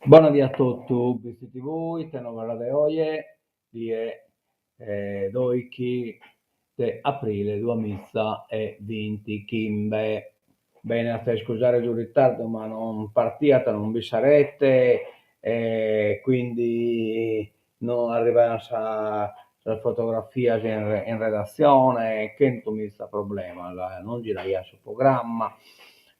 Bona die a totu, Bitzi TV, ite novas de oje, die doichi de aprile duamiza e bintichimbe. Bene, atza a iscusare su ritardu ma non partiat, non b'it sa rete e quindi no arrivaian sas fotografias in redatzione, chentumiza problemas, non giraiat su programma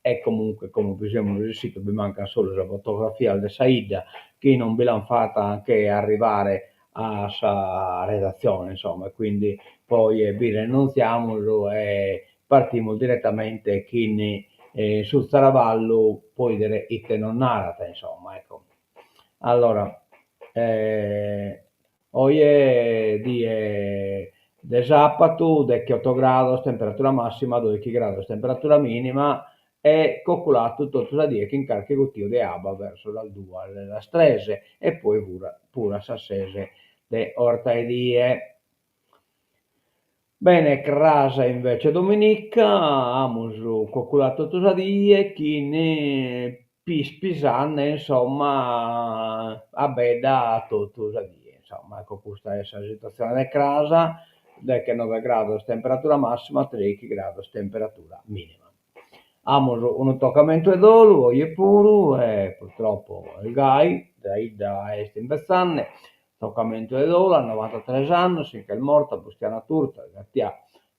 e comunque como bi semus resissidos, bi mancat solu sas fotografias de sa 'idda chi non bi l'an fata a nche arrivare a sa redatzione, insomma, e quindi poi bi renuntziamus e partimus diretamente chin su traballu po 'idere ite nos narat, insomma, ecco. Allora, oje die de sapatu, dechiotto grados temperatura massima, doichi grados temperatura minima e coculatu totu sa die chin carchi guttiu de abba verso sas duas e sas tres e poi puru a sas ses de 'ortaedie. Bene, cras invece dominica amus coculatu totu sa die chin pispisande insomma abbedda totu sa die, insomma ecco custa est sa situatzione de cras, dechenoe grados temperatura massima, treichi grados temperatura minima. Amus unu tocamentu 'e dolu oje puru e purtroppo est gai, sa 'idda est imbetzande, Tocamentu 'e dolu, a novantatres annos si nch'est morta Bustiana Turta, sa tia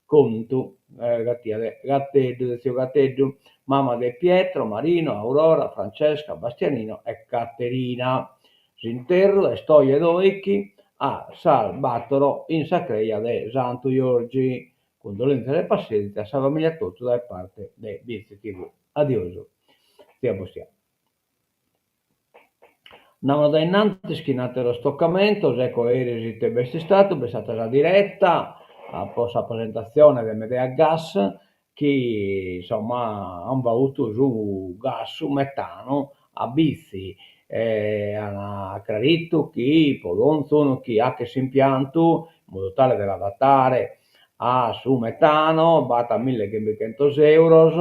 Contu, sa tia de Gateddu, de tziu Gateddu, mama de Pietro, Marino, Aurora, Francesca, Bastianino e Caterina. S'interru est oje doichi a sas batoro in sa creja de Santu Jorgi. Cundolèntzias e passèntzia a sa famìlia totu dae parte de Bitzi TV. Adiosu, tzia Bustiana. Andamus dae innantis chin àteros tocamentos, ecco eris ite b'est istadu, b'est istada sa diretta po sa presentatzione de Medea Gas chi insomma an bautu su gas su metanu a Bitzi e an acraritu chi po donzunu chi achet s'impiantu in modu tale de l'adatare a su metano b'at millechimbichentos euros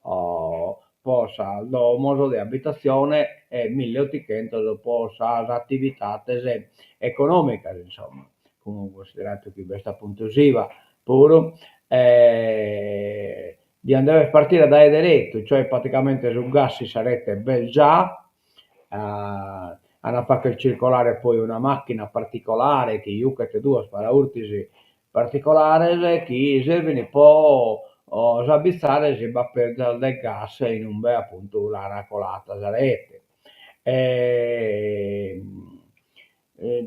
po sas domos de abitatzione e milleotichentos po sas atividades econòmicas, insomma, cunsideradu chi b'est apuntu s'IVA puru, diant dever partire dae deretu, cioè praticamente su gas in sa rete b'est già, an a fagher circolare poi una macchina particolare chi juchet duos paraurtis particolares chi servint po s'abitzare si b'at perdidas de gas in umbe apuntu l'an colata sa rete. E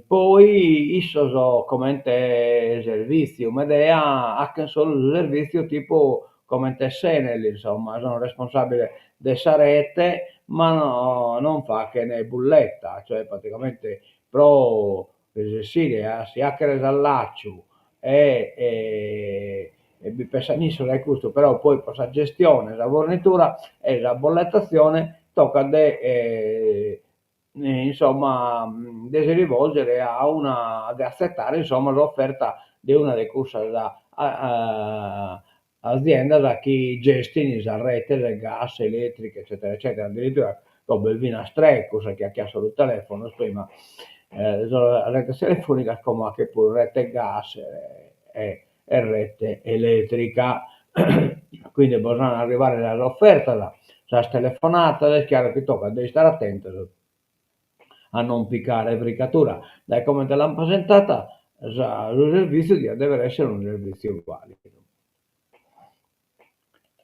poi issos comente servìtziu Medea achent solu su servìtziu tipu comente s'Enel, insomma, sono responsabile de sa rete ma non fachent bulletta, cioè praticamente pro resessire a si achere s'allàciu e e bi pessan issos a custu, però poi pro sa gestione, sa fornitura e sa bollettazione tocat de insomma de si rivolgere a una de atzetare insomma s'oferta de una de cussas aziendas chi gestin sas retes de gas, elètrica eccètera eccètera, addirittura como b'est finas Tre, cussa chi achiat solu telefonos prima, sas retes telefònicas, como achet puru rete gas e e rete elètrica, quindi bos an a arrivare sas ofertas, sas telefonatas, est chiaru chi tocat de istare atentos a non picare fricatura, dae comente l'an presentata sa su servìtziu diat dever esser unu servìtziu vàlidu.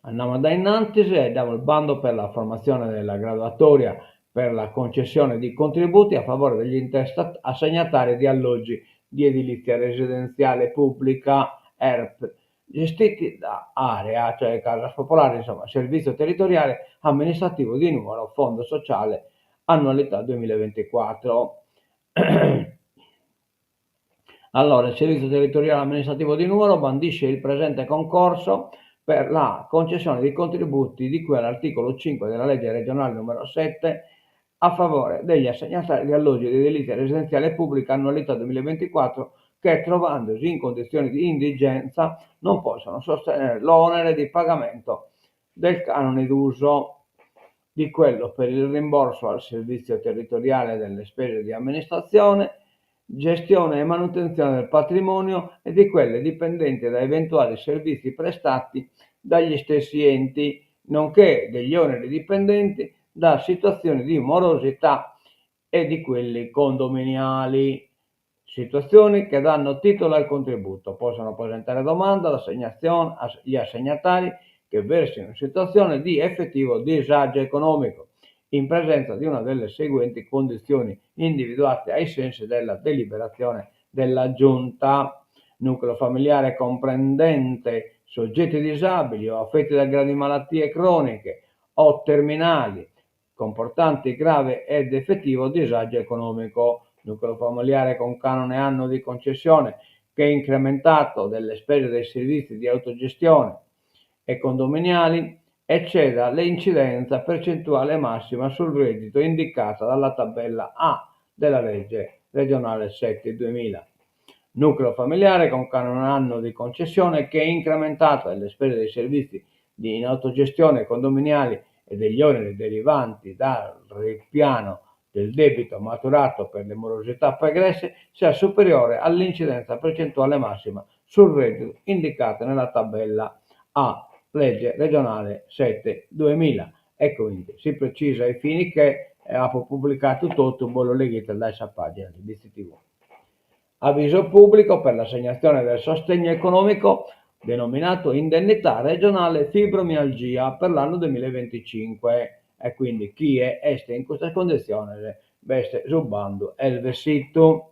Andamus dae innantis e damus bando per la formazione della graduatoria per la concessione di contributi a favore degli assegnatari di alloggi di edilizia residenziale pubblica, ERP, gestiti da Area, cioè Casas Popolari, insomma, Servizio Territoriale Amministrativo di Nuoro, Fondo Sociale, annualità 2024. Allora, il Servizio Territoriale Amministrativo di Nuoro bandisce il presente concorso per la concessione di contributi di cui all'articolo 5 della legge regionale numero 7 a favore degli assegnatari di alloggi di edilizia residenziale pubblica annualità 2024 che, trovandosi in condizioni di indigenza, non possono sostenere l'onere di pagamento del canone d'uso. Di quello per il rimborso al servizio territoriale delle spese di amministrazione, gestione e manutenzione del patrimonio e di quelle dipendenti da eventuali servizi prestati dagli stessi enti, nonché degli oneri dipendenti da situazioni di morosità e di quelli condominiali. Situazioni che danno titolo al contributo. Possono presentare domanda gli assegnatari che versino in situazione di effettivo disagio economico, in presenza di una delle seguenti condizioni individuate ai sensi della deliberazione della Giunta, nucleo familiare comprendente soggetti disabili o affetti da gravi malattie croniche o terminali, comportanti grave ed effettivo disagio economico, nucleo familiare con canone annuo di concessione che incrementato delle spese dei servizi di autogestione e condominiali ecceda l'incidenza percentuale massima sul reddito indicata dalla tabella A della legge regionale 7 2000. Nucleo familiare con canone annuo di concessione che incrementato delle spese dei servizi di in autogestione condominiali e degli oneri derivanti dal ripiano del debito maturato per le morosità pregresse sia superiore all'incidenza percentuale massima sul reddito indicata nella tabella A legge regionale 7 2000. E quindi si precisa ai fini che apo publicadu totu, bos lu leghides dae sa pagina de BTV. Avviso pubblico per l'assegnazione del sostegno economico denominato Indennità regionale fibromialgia per l'anno 2025 e quindi chie est in custas conditziones b'est su bandu est bessidu.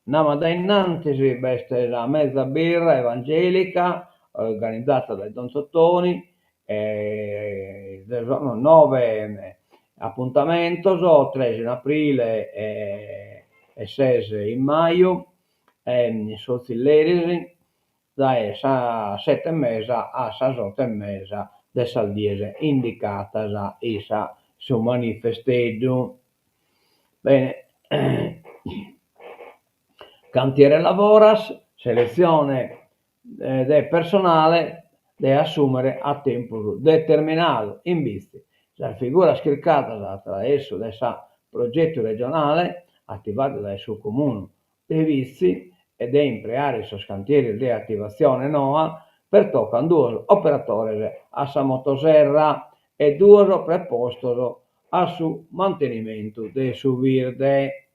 Andamus a dae innantis, b'est sa mezza birra evangelica organizata dae Don Totoni e sono noe apuntamentos, tres in aprile e ses in maju in sos tzilleris dae sas sete e mesa a sas oto e mesa de sas dies indicadas in sa su manifesteddu. Bene, cantiere lavoras, seletzione de personale de assùmere a tempus determinadu in Bitzi. Sas figuras chircadas a traessu de sa progetu regionale ativadu dae su Comunu de Bitzi e de impreare in sos cantieris de ativatzione noa pertocan duos operadores a sa motoserra e duos prepostos a su mantenimentu de su birde.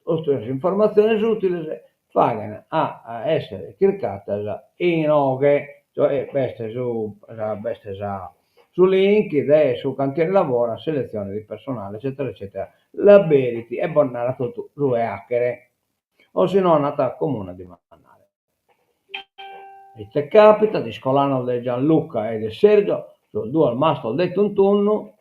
Totu sas informatziones ùtiles faghen a èssere chircadas inoghe, cioè b'est su b'est sa su link de su cantiere lavora, selezione di personale eccetera eccetera, l'aberit e bos narat totu su 'e 'achere, o si no andant a comune a dimandare. Ite capitat, iscolanos de Gianluca e de Sergio, sos duos mastros de tuntunnu,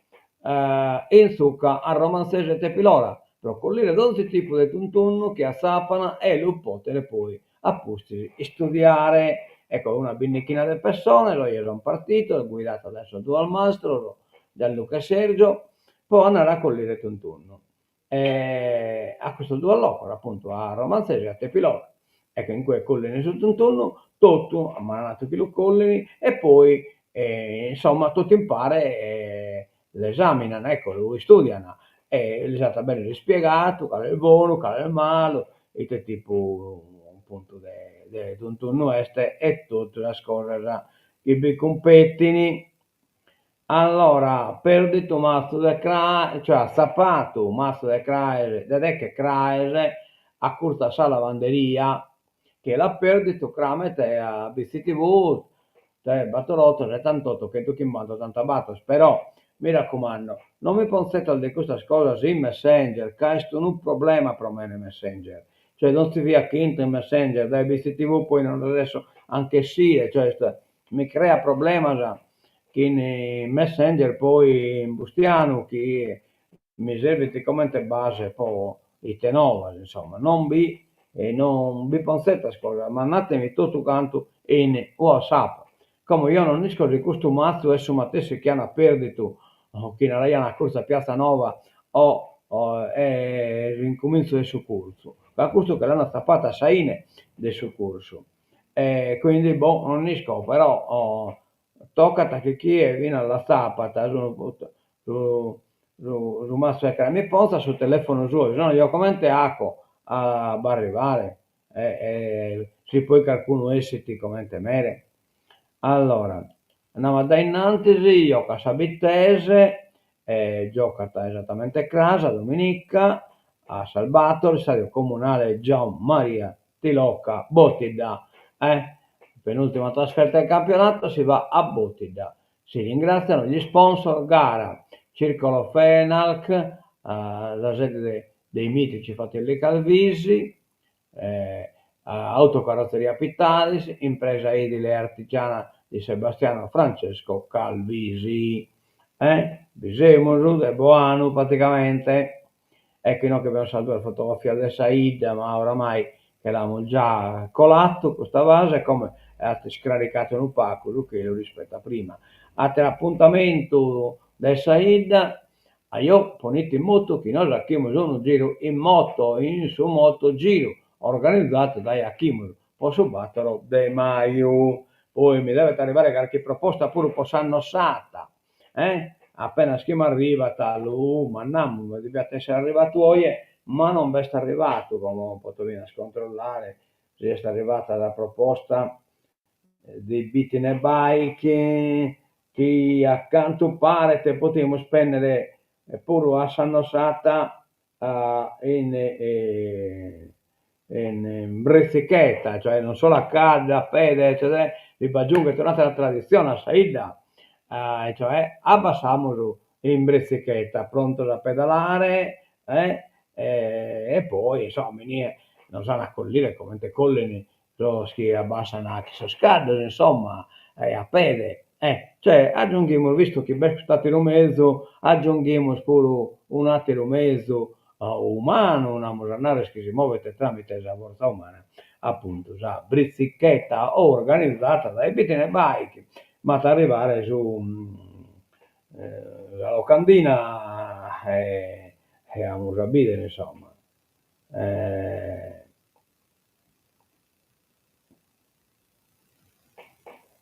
in tzuca a Romanzesu e Tepilora, pro collire donzi tipu de tuntunnu chi atzapan e lu poter poi a pustis istudiare. Ecco, una bindichina de pessones oje son partidos, guidados dae sos duos mastros, Gianluca e Sergio, pro andare a collire tuntunnu a custos duos locos, apuntu a Romanzesu e a Tepilora. Ecco, in cue collin su tuntunnu totu, m'an natu chi lu collin, e poi insomma totu impare l'esaminan, ecco, lu istudian e lis at a benner ispiegadu cale est bonu, cale est malu, ite tipu apuntu de de tuntunnu est e totu sas cosas chi bi cumpetin. Allora, perditu matzu de craes, cioè atzapadu matzu de craes, de deche craes a curtzu a sa lavanderia, chie l'at perditu cramet a BTV Tres bator oto setantoto chentuchimbanta otantabator, però mi racumando, non mi ponzetas de custas cosas in Messenger ca est unu problema pro mene Messenger, cioè donzi bia chi intro in Messenger dae BTV poi non resesso a nch'essire, cioè est mi creat problemas chin Messenger poi in Bustianu chi mi servit comente base po ite novas, insomma, non bi non bi ponzetas cosas, mandatemi totu cantu in WhatsApp. Como eo non isco si custu matzu est su matessi chi an perditu, chi naraian a curtzu a Piazza Nova o s'incumintzu de su cursu, ca custu che l'an atzapadu a sa 'ine de su cursu e quindi boh non isco, però tocat chi chie finas l'atzapat su su. su su mastru 'e cras mi ponzat su telefonu suo, si nono jeo comente 'aco a b'arrivare e si poi carcunu 'essit comente mere. Allora, andamus a dae innantis, giocat sa Bittese, e giocat esattamente cras, dominica, a sas bator, istadiu comunale Gian Maria Tilocca, Botidda, eh. Penultima trasferta in campionato, si va a Botidda. Si ringraziano gli sponsor gara, Circolo Fenalc, sa sede dei mitici fratelli Calvisi, Autocarrozzeria Pittalis, impresa edile e artigiana di Sebastiano Francesco Calvisi. Bi semus de Boanu praticamente. Ecco inoghe bi an sas duas fotografias de sa 'idda, ma oramai che l'amus già colatu custa fase e como at iscraricatu unu pacu su chelu rispetto a prima. Ateru apuntamentu de sa 'idda, Ajò, ponite in motu chi nos 'achimus unu giru in moto in su moto giru organizatu dae Achimus po su battoro de maju. Poi mi devet arrivare carchi proposta puru po sa Nossata, eh? Apenas chi m'arrivat lu mandamus, mi deviat essere arrivatu oje, ma non b'est arrivatu, como poto finas controllare si est arrivata sa proposta de Bitine Bike chi a cantu paret potimus pènnere puru a sa Nossata in in britzicheta, cioè non solu a caddu, a pede eccetera, bi b'aggiunghet un'atera traditzione a sa 'idda, e cioè abbassamus in britzicheta, prontos a pedalare e poi insomma inie nos an a collire comente collin sos chi abbassan chin sos caddos, insomma, e a pede, eh, cioè aggiunghimus, vistu chi b'est cust'atteru mezu, aggiunghimus puru un'atteru mezu umanu, namus a narrer chi si movet tramite sa forza umana, appuntu sa britzichetta organizata dae Bitine Bike, m'at a arrivare su sa locandina e e amus a bider insomma.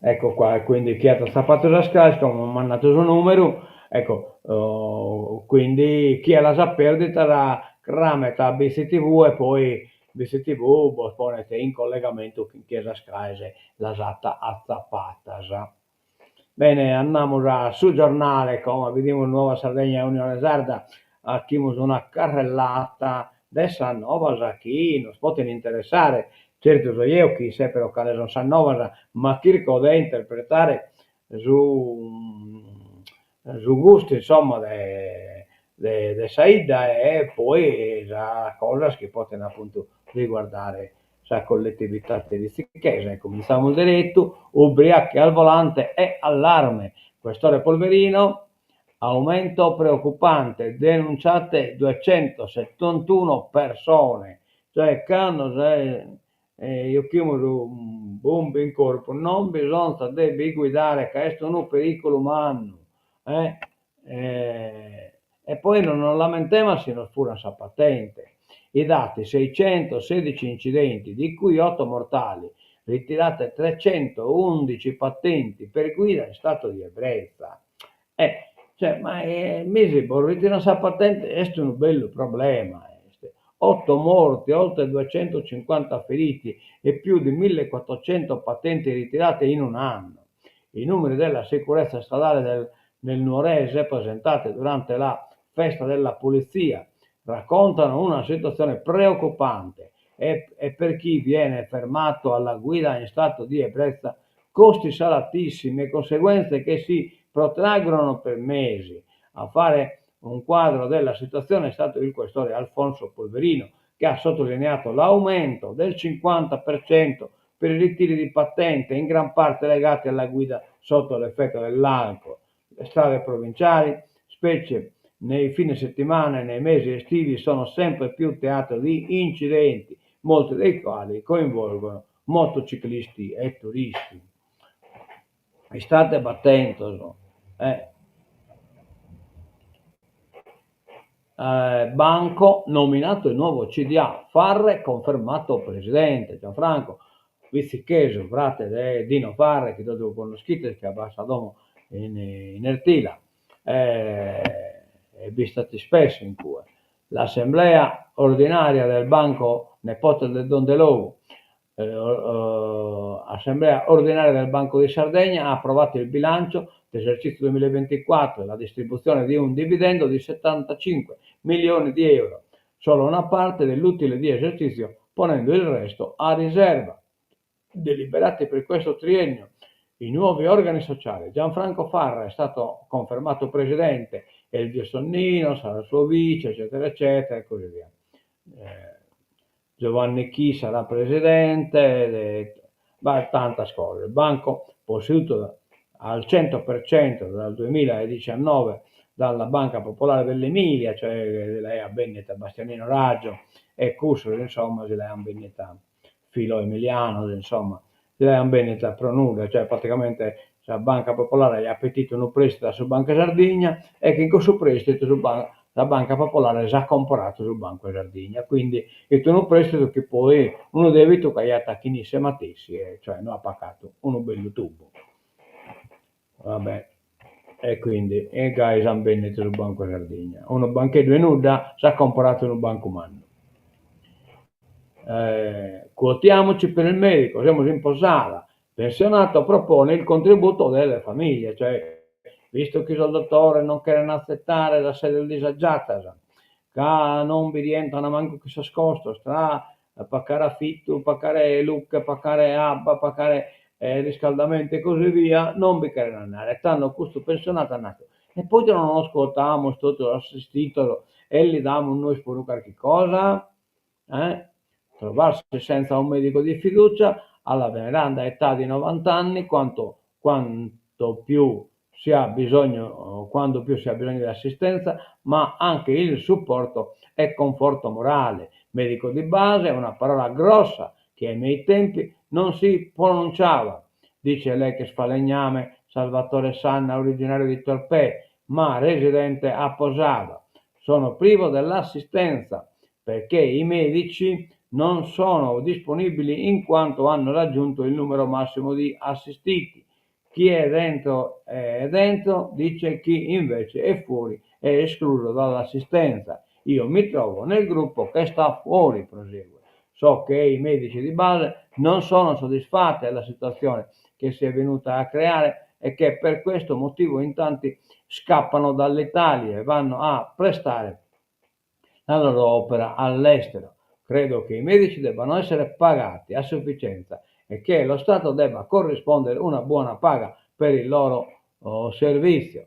Ecco qua, e quindi chi at atzapatu sas craes como m'at mandatu su numeru, ecco, quindi chie las at perditas cramet a BCTV e poi BCTV bos ponet in collegamentu chin chie sas craes las at atzapatas. Bene, andamus a su giornale, como bidimus Nuova Sardegna e Unione Sarda, 'achimus una carrellata de sas novas chi nos poten interessare, certu so jeo chi sèpero cale son sas novas, ma chirco de interpretare su su gustu insomma de de sa 'idda e poi sas cosas chi poten apuntu riguardare sa collettività bitzichesa. E cumintzamus deretu, ubriachi al volante è allarme, questore Polverino, aumento preoccupante, denunciate duecentosettantuno persone, cioè cando juchimus bumbu in corpu non bisonzat de bi guidare ca est unu periculu mannu E poi non nos lamentemas si nos furan sa patente. I dati 616 incidenti, di cui 8 mortali, ritirate 311 patenti per guida in stato di ebbrezza. E cioè ma mi si bos ritiran sa patente est unu bellu problema est. Otto morti, oltre duecentocinquanta feriti e più di millequattrocento patenti ritirate in un anno. I numeri della sicurezza stradale del nel Nuorese, presentati durante la festa della polizia, raccontano una situazione preoccupante e, e per chi viene fermato alla guida in stato di ebbrezza costi salatissimi e conseguenze che si protraggono per mesi. A fare un quadro della situazione è stato il questore Alfonso Polverino, che ha sottolineato l'aumento del 50% per i ritiri di patente, in gran parte legati alla guida sotto l'effetto dell'alcol. Le strade provinciali, specie nei fine settimana e nei mesi estivi, sono sempre più teatro di incidenti, molti dei quali coinvolgono motociclisti e turisti. Istade atentos, eh. Banco, nominato il nuovo CDA, Farre confermato presidente, Gianfranco Bitzichesu, frate de Dino Farre, chi totu connoschites, chi at sa domo in in Ertila. E b'istat ispessu in cue. L'assemblea ordinaria del Banco nepote de Don Delogu Assemblea ordinaria del Banco di Sardegna ha approvato il bilancio dell'esercizio 2024 e la distribuzione di un dividendo di 75 milioni di euro, solo una parte dell'utile di esercizio, ponendo il resto a riserva. Deliberati per questo triennio i nuovi organi sociali. Gianfranco Farra è stato confermato presidente, Elvio Sonnino sarà il suo vice, eccetera, eccetera, e così via. Giovanni Chi sarà presidente, b'at tantas cosas. Il banco posseduto al 100% dal 2019 dalla Banca Popolare dell'Emilia, cioè l'aiat bèndida Bastianino Raggio e cussos insomma si l'aiant bèndida filo emilianos insomma, si l'aiant bèndida pro nudda, cioè praticamente sa Banca Popolare aiat petidu unu prèstidu a su Bancu 'e Sardigna e chin cussu prèstidu su sa Banca Popolare s'at comporadu su Bancu 'e Sardigna, quindi fit unu prèstidu chi poi, unu dèbitu chi aiat chin isse matessi e cioè no at pagadu unu bellu tubu. Va bè, e quindi e gai s'ant bèndidu su Bancu 'e Sardigna, unu bancheddu 'e nudda s'at comporadu unu bancu mannu. Quotiamoci per il medico, semus in Posada, pensionato propone il contributo delle famiglie, cioè visto chi sos dotores non cheren atzettare sas sedes disagiatas, ca non bi rientran mancu chin sos costos, tra pacare affitu, pacare luche, pacare abba, pacare riscaldamento e così via, non bi cheren andare. E tando custu pensionadu at natu, e poite non nos quotamus totu sos assistidos e li damus nois puru carchi cosa? Eh? Trovarsi senza un medico di fiducia alla veneranda età di 90 anni, quanto, quanto più si ha bisogno, quando più si ha bisogno di assistenza, ma anche il supporto e conforto morale. Medico di base è una parola grossa che ai miei tempi non si pronunciava, dice l'ex falegname Salvatore Sanna, originario di Torpè, ma residente a Posada. Sono privo dell'assistenza perché i medici non sono disponibili in quanto hanno raggiunto il numero massimo di assistiti. Chi è dentro è dentro, dice chi invece è fuori è escluso dall'assistenza. Io mi trovo nel gruppo che sta fuori, prosegue. So che i medici di base non sono soddisfatti della situazione che si è venuta a creare e che per questo motivo in tanti scappano dall'Italia e vanno a prestare la loro opera all'estero. Credo che i medici debbano essere pagati a sufficienza e che lo Stato debba corrispondere una buona paga per il loro oh, servizio,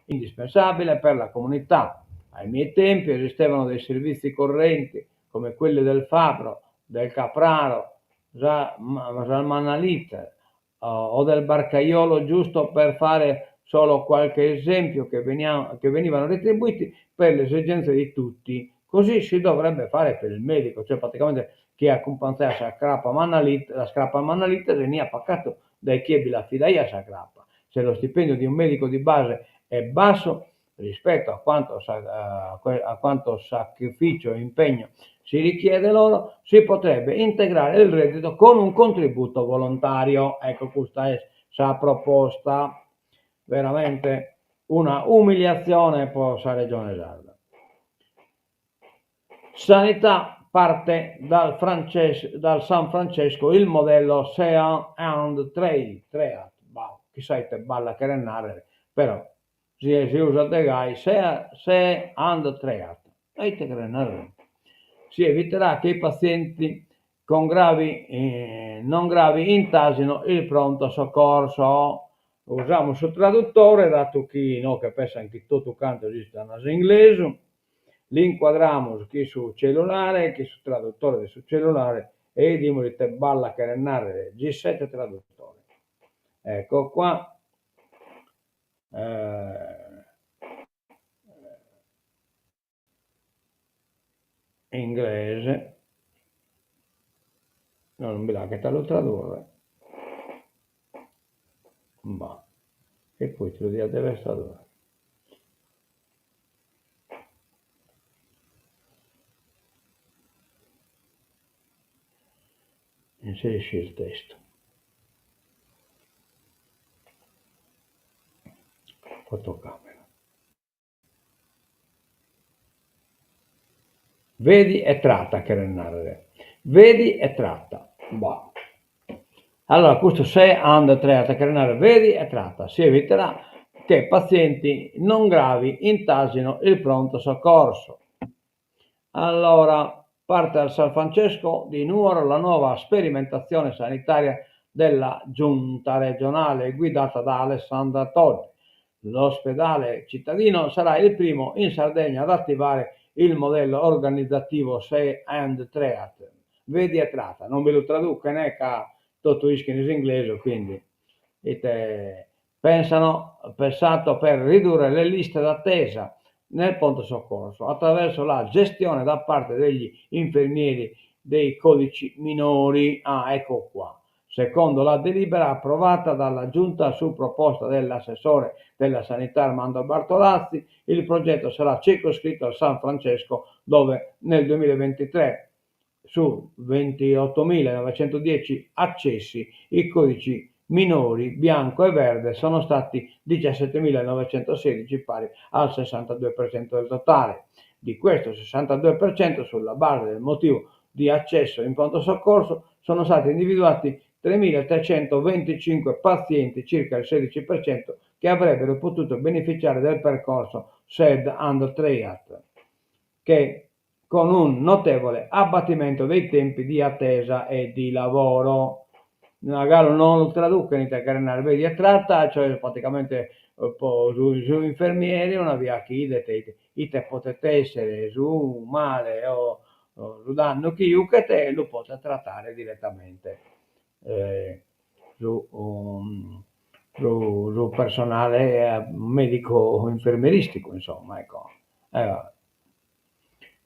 indispensabile per la comunità. Ai miei tempi esistevano dei servizi correnti come quelli del fabbro, del capraro, Salmanalita o del barcaiolo, giusto per fare solo qualche esempio, che, veniamo, che venivano retribuiti per le esigenze di tutti. Così si dovrebbe fare per il medico, cioè praticamente chi acumpanzaiat sa crapa mannalita, la crapa mannalita 'eniat pacatu dae chie bi l'affidaiat sa crapa. Se lo stipendio di un medico di base è basso rispetto a quanto, a quanto sacrificio e impegno si richiede loro, si potrebbe integrare il reddito con un contributo volontario. Ecco, custa est sa proposta. Veramente una umiliatzione pro sa Regione Sarda. Sanità parte dal, Frances- dal San Francesco il modello See and Treat, Treat, bah, chissà ite balla cheret narrer, però si si usat de gai, See, See and Treat, e ite cheret narrer? Si eviterà che i pazienti con gravi, eh, non gravi intasino il pronto soccorso. Usamus su tradutore, datu chi inoghe pessan chi totu cantos iscan s'inglesu, l'incuadramus chin su cellulare, chin su tradutore de su cellulare e 'idimus ite balla cheret narrer G7 traduttore. Ecco qua. Eh, inglese. No, non bi laghet a lu tradurre. Bah. E poi ti lu diat dever tradurre. Inserisci il testo. Fotocamera. Vedi e tratta cheret nàrrere. Vedi e tratta. Boh. Allora custu see and treat cheret nàrrere vedi e tratta, si eviterà che pazienti non gravi intasino il pronto soccorso. Allora parte dal San Francesco di Nuoro la nuova sperimentazione sanitaria della Giunta regionale guidata da Alessandra Todde. L'ospedale cittadino sarà il primo in Sardegna ad attivare il modello organizzativo See and Treat, vedi e tratta, non bi lu traduco ne ca totu ischin s'inglesu, quindi ite pensano, pensato per ridurre le liste d'attesa nel pronto soccorso attraverso la gestione da parte degli infermieri dei codici minori, ah ecco qua, Secondo la delibera approvata dalla Giunta su proposta dell'assessore della Sanità Armando Bartolazzi, il progetto sarà circoscritto al San Francesco dove nel 2023 su 28.910 accessi i codici minori bianco e verde sono stati 17.916 pari al 62% del totale. Di questo 62% sulla base del motivo di accesso in pronto soccorso sono stati individuati 3.325 pazienti, circa il 16%, che avrebbero potuto beneficiare del percorso See and Treat, che con un notevole abbattimento dei tempi di attesa e di lavoro. Galu non lu traduco ite cheret narrer vedi e tratta, cioè praticamente po su su infermieri una bia chi 'idet ite ite potet essere su male o su dannu chi juchet lu potet trattare direttamente su su personale medico infermieristico insomma ecco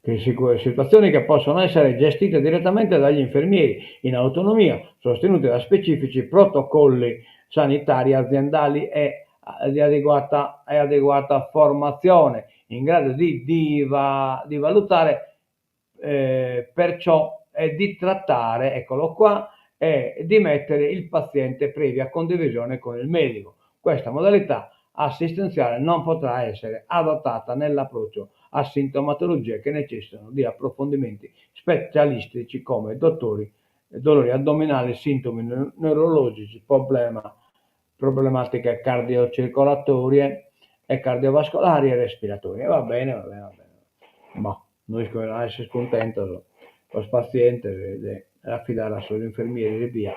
Situazioni che possono essere gestite direttamente dagli infermieri in autonomia, sostenuti da specifici protocolli sanitari aziendali e di adeguata e adeguata formatzione, in grado di di di valutare perciò e di trattare, eccolo qua, e dimettere il paziente previa condivisione con il medico. Questa modalità assistenziale non potrà essere adottata nell'approccio a sintomatologie che necessitano di approfondimenti specialistici come dottori, dolori addominali, sintomi neurologici, problema, problematiche cardiocircolatorie e cardiovascolari e respiratorie. Va bene, va bene, va bene. Ma no isco a esser cuntentos sos pazientes de l'afidare a sos infermieris ebbia.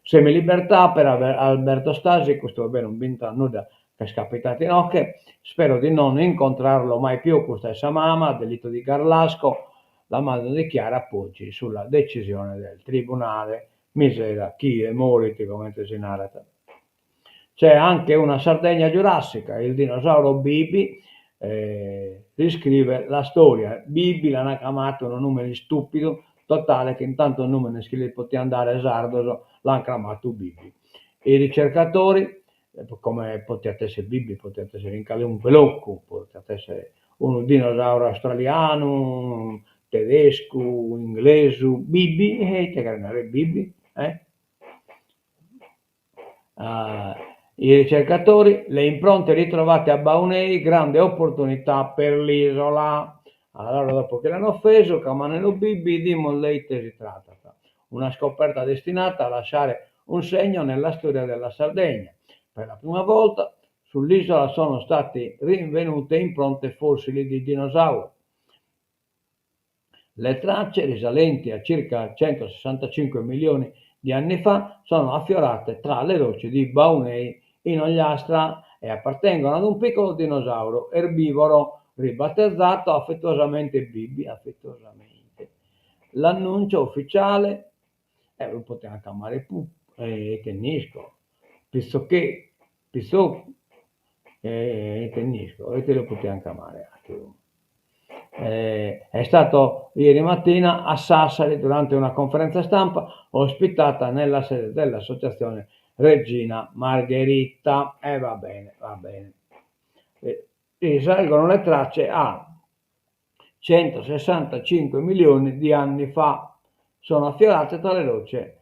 Semilibertà per Alberto Stasi, custu va bene non b'intrat nudda ca est capitadu inoghe, spero di non incontrarlo mai più, custa est sa mama, delitto di Garlasco, la madre di Chiara appoggi sulla decisione del tribunale, misera chie morit comente si narat. C'è anche una Sardegna giurassica, il dinosauro Bibi riscrive la storia, Bibi l'ant cramadu unu nùmene istupidu totale chi in tantos nùmenes chi li potiant dare sardos l'ant cramadu Bibi. I ricercatori, come potiat esser Bibi potiat esser in calunque locu, potiat esser unu dinosauru australianu, tedescu, inglesu, Bibi, e ite cheret narrer Bibi, eh? I ricercatori, le impronte ritrovate a Baunei, grande opportunità per l'isola. Allora dopo chi l'an offesu, cramandelu Bibi, 'idimus de ite si tratat. Una scoperta destinata a lasciare un segno nella storia della Sardegna. Per la prima volta sull'isola sono state rinvenute impronte fossili di dinosauri. Le tracce, risalenti a circa 165 milioni di anni fa, sono affiorate tra le rocce di Baunei in Ogliastra e appartengono ad un piccolo dinosauro erbivoro ribattezzato affettuosamente Bibi. Affettuosamente. L'annuncio ufficiale, eh, lu potiant cramare Pupu, ite nd'isco, Pitzoccheddu, Pitzoccu, ite nd'isco, ite lu potiant cramare ateru. È stato ieri mattina a Sassari durante una conferenza stampa ospitata nella sede dell'associazione Regina Margherita. E va bene, va bene. Risalgono le tracce a 165 milioni di anni fa. Sono affiorate tra le rocce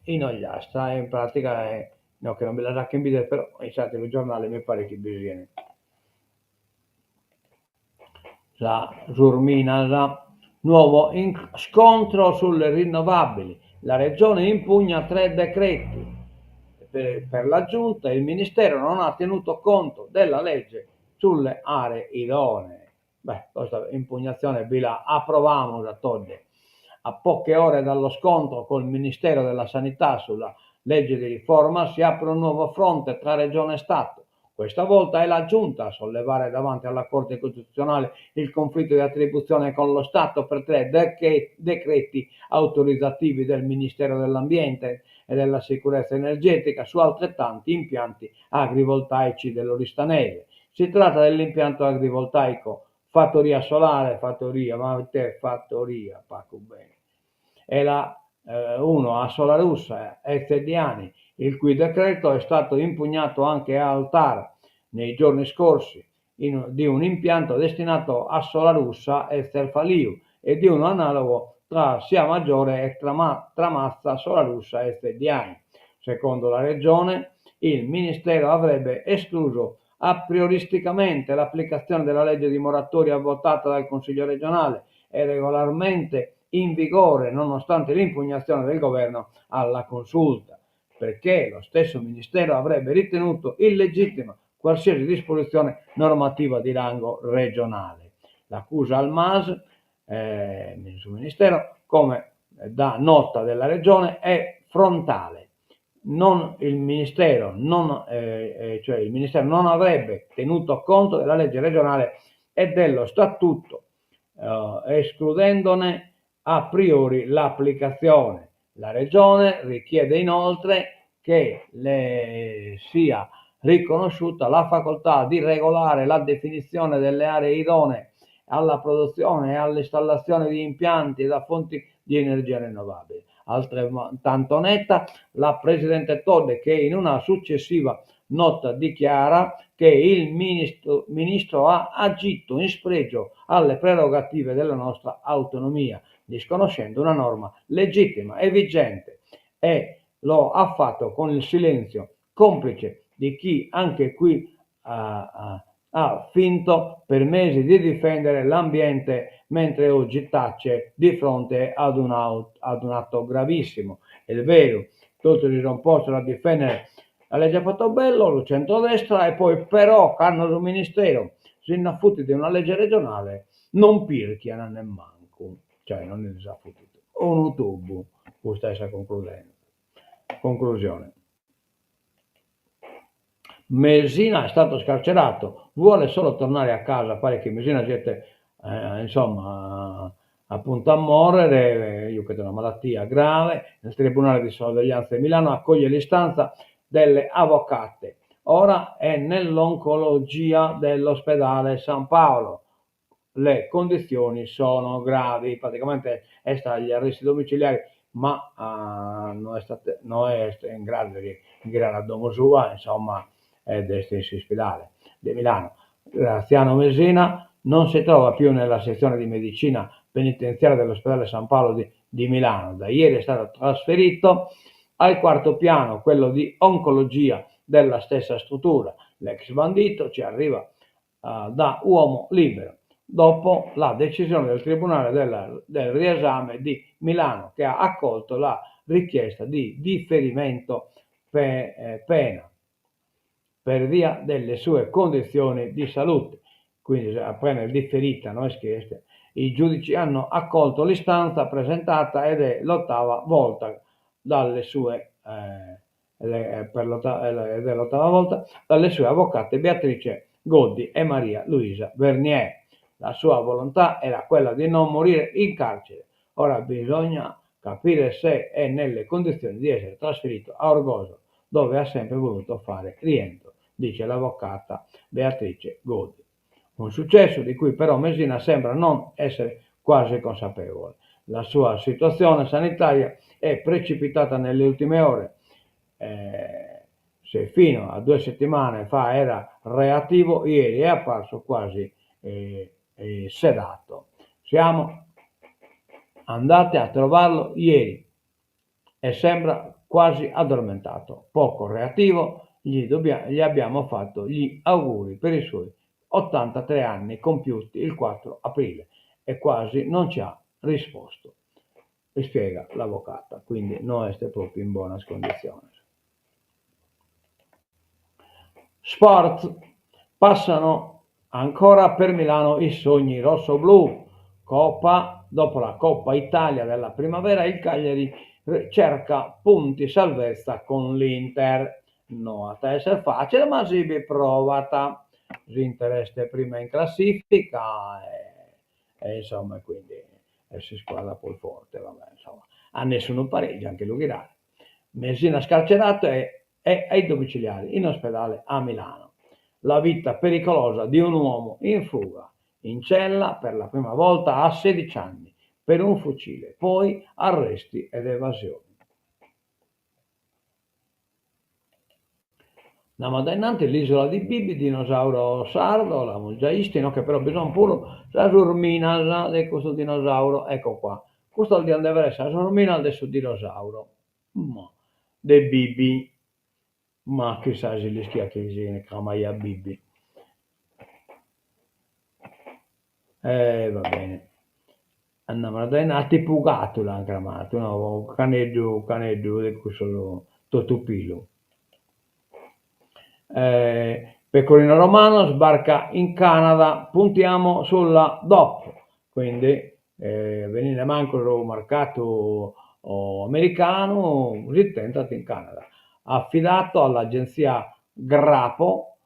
in Ogliastra e in pratica è, no che non bi las faghen bider però in s'ateru giornale mi paret chi bi sian. Sas urminas. Nuovo scontro sulle rinnovabili, la Regione impugna tre decreti. Per la Giunta il Ministero non ha tenuto conto della legge sulle aree idonee. Beh, custa impugnatzione bi la aprovamus a Todde. A poche ore dallo scontro col Ministero della Sanità sulla legge di riforma si apre un nuovo fronte tra Regione e Stato. Questa volta è la Giunta a sollevare davanti alla Corte Costituzionale il conflitto di attribuzione con lo Stato per tre decreti autorizzativi del Ministero dell'Ambiente e della Sicurezza Energetica su altrettanti impianti agrivoltaici dell'Oristanese. Si tratta dell'impianto agrivoltaico Fattoria Solare, Fattoria, ma ite fattoria, pagu bene, e la unu a Solarussa e Tzeddiani, il cui decreto è stato impugnato anche al TAR nei giorni scorsi, di un'impianto destinato a Solarussa e Zerfaliu e di unu analogo tra Siamaggiore e Tramatza, Solarussa e Tzeddiani. Secondo la Regione, il Ministero avrebbe escluso aprioristicamente l'applicazione della legge di moratoria votata dal Consiglio regionale e regolarmente in vigore nonostante l'impugnazione del governo alla Consulta, perché lo stesso Ministero avrebbe ritenuto illegittima qualsiasi disposizione normativa di rango regionale. L'accusa al MAS, eh, su Ministero, come da nota della Regione, è frontale. Non il Ministero non, eh, eh, cioè il Ministero non avrebbe tenuto conto della legge regionale e dello statuto, eh, escludendone a priori l'applicazione. La Regione richiede inoltre che le sia riconosciuta la facoltà di regolare la definizione delle aree idonee alla produzione e all'installazione di impianti da fonti di energia rinnovabile. Altrettanto netta la Presidente Todde che in una successiva nota dichiara che il ministro, ministro ha agito in spregio alle prerogative della nostra autonomia, disconoscendo una norma legittima e vigente e lo ha fatto con il silenzio complice di chi anche qui ha, ha finto per mesi di difendere l'ambiente mentre oggi tace di fronte ad un, ad un atto gravissimo. È vero, tutti si sono posti a difendere la legge Fatobello, lo centrodestra e poi però cando su Ministero si nd'afutit de una legge regionale non pirchian nemmancu, cioè non ndi s'afutit unu tubu, custa est sa conclusione. Mesina è stato scarcerato, vuole solo tornare a casa, pare chi Mesina siet eh, insomma, a puntu a mòrrere, juchet una malattia grave, il Tribunale di Sorveglianza di Milano accoglie l'istanza delle avvocate. Ora è nell'oncologia dell'ospedale San Paolo. Le condizioni sono gravi, praticamente est agli arresti domiciliari, ma uh, no est, no est in grado di ghirare a domo sua, insomma, ed est in s'ispidale de Milano. Graziano Mesina non si trova più nella sezione di medicina penitenziaria dell'ospedale San Paolo di, di Milano. Da ieri è stato trasferito al quarto piano, quello di oncologia della stessa struttura. L'ex bandito ci arriva uh, da uomo libero dopo la decisione del Tribunale della, del riesame di Milano che ha accolto la richiesta di differimento pe, eh, pena per via delle sue condizioni di salute. Quindi a pena differita, no est chi est. I giudici hanno accolto l'istanza presentata ed è l'ottava volta dalle sue eh, per ed è l'ottava volta dalle sue avvocate Beatrice Goddi e Maria Luisa Vernier. La sua volontà era quella di non morire in carcere. Ora bisogna capire se è nelle condizioni di essere trasferito a Orgosolo, dove ha sempre voluto fare rientro, dice l'avvocata Beatrice Goddi. Un successo di cui però Mesina sembra non essere quasi consapevole. La sua situazione sanitaria è precipitata nelle ultime ore. Eh, se fino a due settimane fa era reattivo, ieri è apparso quasi eh, eh, sedato. Siamo andati a trovarlo ieri e sembra quasi addormentato, poco reattivo, gli, dobbia, gli abbiamo fatto gli auguri per i suoi 83 anni compiuti il 4 aprile e quasi non ci ha rispostu, ispiega l'avvocata, quindi no est propriu in bonas conditziones. Sport, passano ancora per Milano i sogni rossoblù, Coppa, dopo la Coppa Italia della primavera il Cagliari cerca punti salvezza con l'Inter. No at a esser facile ma si bi provat. S'Inter est prima in classifica e insomma quindi est s'iscuadra prus forte, va bè, insomma. A nessunu pareggio a nche lu ghirare. Mesina scarcerato e è ai domiciliari in ospedale a Milano. La vita pericolosa di un uomo in fuga, in cella per la prima volta a 16 anni per un fucile, poi arresti ed evasioni. Andamus a dae innanti, l'isola di Bibi, dinosauro sardo, l'amus giai istu, inoghe però bi sunt puru sas urminas de custu dinosauro, ecco qua, custas diant dever esser sas urminas de su dinosauro, ma de Bibi, ma chissà si l'ischiat chi si cramaiat Bibi. E va bene. Andamus a dae innanti, a tipu gatu l'ant cramadu, no, caneddu caneddu de cussos totu pilu. Pecorino Romano sbarca in Canada, puntiamo sulla DOP, quindi beninde mancu su mercatu americanu si tentat in Canada. Affidato all'agenzia Grapo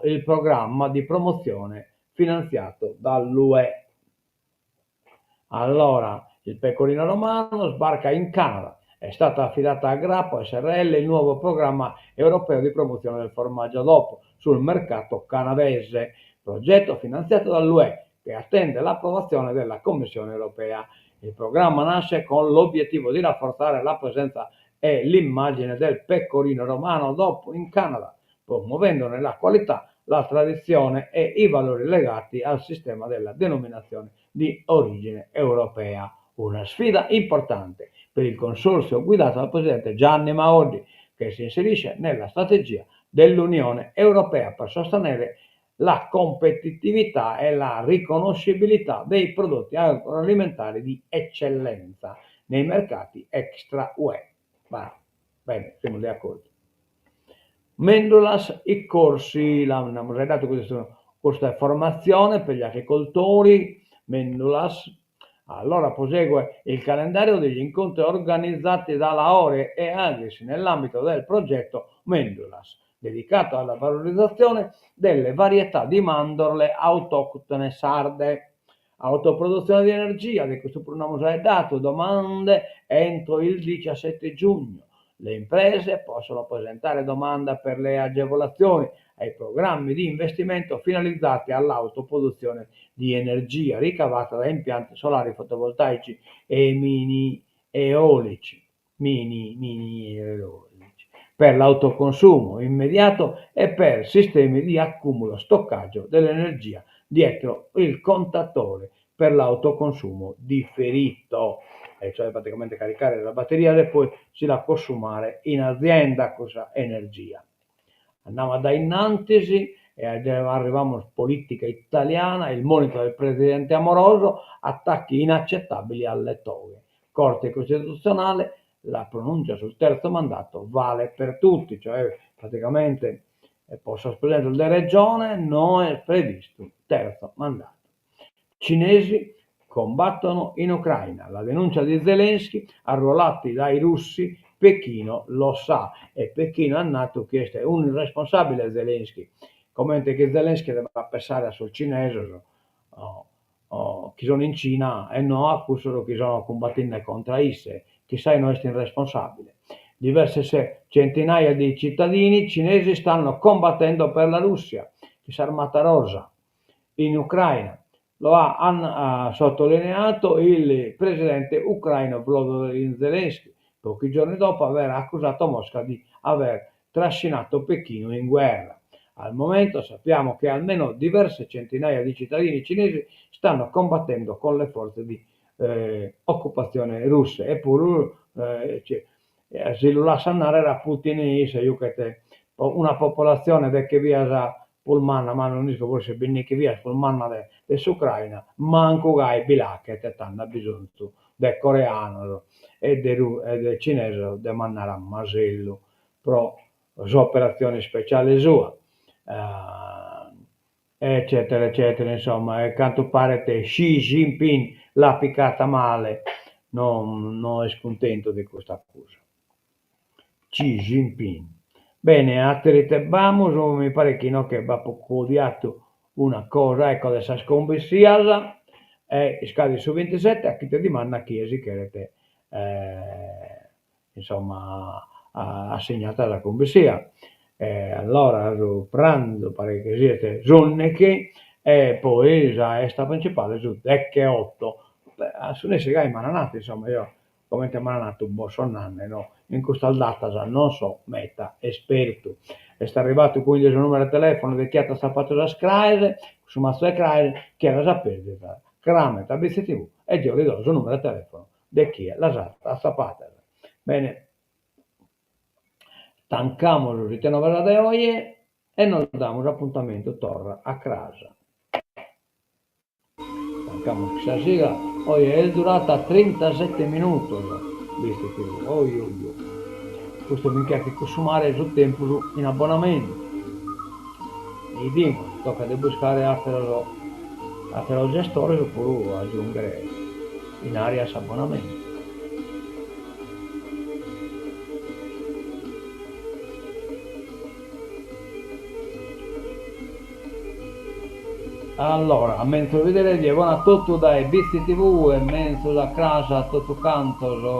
il programma di promozione finanziato dall'UE. Allora, il Pecorino Romano sbarca in Canada. È stata affidata a Grapo SRL il nuovo programma europeo di promozione del formaggio DOP sul mercato canadese, progetto finanziato dall'UE che attende l'approvazione della Commissione europea. Il programma nasce con l'obiettivo di rafforzare la presenza e l'immagine del Pecorino Romano DOP in Canada, promuovendone la qualità, la tradizione e i valori legati al sistema della denominazione di origine europea. Una sfida importante per il consorzio guidato dal presidente Gianni Maoddi, che si inserisce nella strategia dell'Unione Europea per sostenere la competitività e la riconoscibilità dei prodotti agroalimentari di eccellenza nei mercati extra UE. Va bene, semus de acordu. Mendulas i corsi, l'amus giai datu custa formatzione per gli agricoltori, Mendulas, allora prosegue il calendario degli incontri organizzati da Laore e Agris nell'ambito del progetto Mendulas, dedicato alla valorizzazione delle varietà di mandorle autoctone sarde. Autoproduzione di energia, de custu puru nd'amus giai datu, domande entro il 17 giugno. Le imprese possono presentare domanda per le agevolazioni ai programmi di investimento finalizzati all'autoproduzione di energia ricavata da impianti solari fotovoltaici e mini eolici, mini, mini eolici, per l'autoconsumo immediato e per sistemi di accumulo stoccaggio dell'energia dietro il contatore per l'autoconsumo differito, e cioè praticamente caricare la batteria e poi si la consumare in azienda cussa energia. Andamus a dae innantis e arrivamus politica italiana, il monito del presidente Amoroso, attacchi inaccettabili alle toghe. Corte Costituzionale, la pronuncia sul terzo mandato vale per tutti, cioè praticamente po sos presidentes de regione no est previstu terzo mandato. Cinesi combattono in Ucraina, la denuncia di Zelensky, arruolati dai russi, Pechino lo sa e Pechino at natu chi est un'irresponsabile Zelensky, comente chi Zelensky devat pensare a sos cinesos chi sono in Cina e no a cussos chi sono cumbattende contra a isse, chissai no est irresponsabile. Diverse centinaia di cittadini cinesi stanno combattendo per la Russia, chin s'Armata Rosa, in Ucraina. Lo ha sottolineato il presidente ucraino Volodymyr Zelensky, pochi giorni dopo aver accusato Mosca di aver trascinato Pechino in guerra. Al momento sappiamo che almeno diverse centinaia di cittadini cinesi stanno combattendo con le forze di occupazione russe. Eppuru si lu lassat narrer a Putin isse juchet una popolatzione deghe bias. prus manna, ma non isco forsis bindighi bias prus manna de s'Ucraina, mancu gai bi l'achet, tando at bisonzu de coreanos e de e de cinesos de mandare a masellu pro s'operatzione ispeciale sua eccetera eccetera insomma e cantu paret Xi Jinping l'at picata male, no no est cuntentu de custa acusa. Xi Jinping. Bene, àteru ite b'amus, mi paret chi inoghe b'apo codiatu una cosa, ecco, de sas cumbissias, e iscadit su bintisette, a chite dimanda a chie si cheret insomma assignat sa cumbissia. E allora su pranzu paret chi siet s'undighi e poi sa 'esta principale su degheotto. A su nessi gai m'an natu, insomma, eo comente m'an natu bos so nande no, in custas datas non so meta espertu. Est arrivatu quindi su numeru 'e telefono de chie at atzapatu sas craes, su matzu 'e craes, chie las at perdidas, cramet a BTV e jeo li do su numeru 'e telefono de chie las at atzapadas. Bene, tancamus s'Ite Novas de oje e nos damus apuntamentu torra a cras. Tancamus sa sigla, oje est durata trintasete minutos, BTV, oi oi oi. Custu mi nche 'achet cussumare su tempus in abbonamentu. 'Idimus, tocat de buscare àteros àteros gestores opuru agiunghere 'inari a s'abbonamentu. Allora, a menzus bidere die, bona a totu dae BTV e menzus a cras a totu cantos.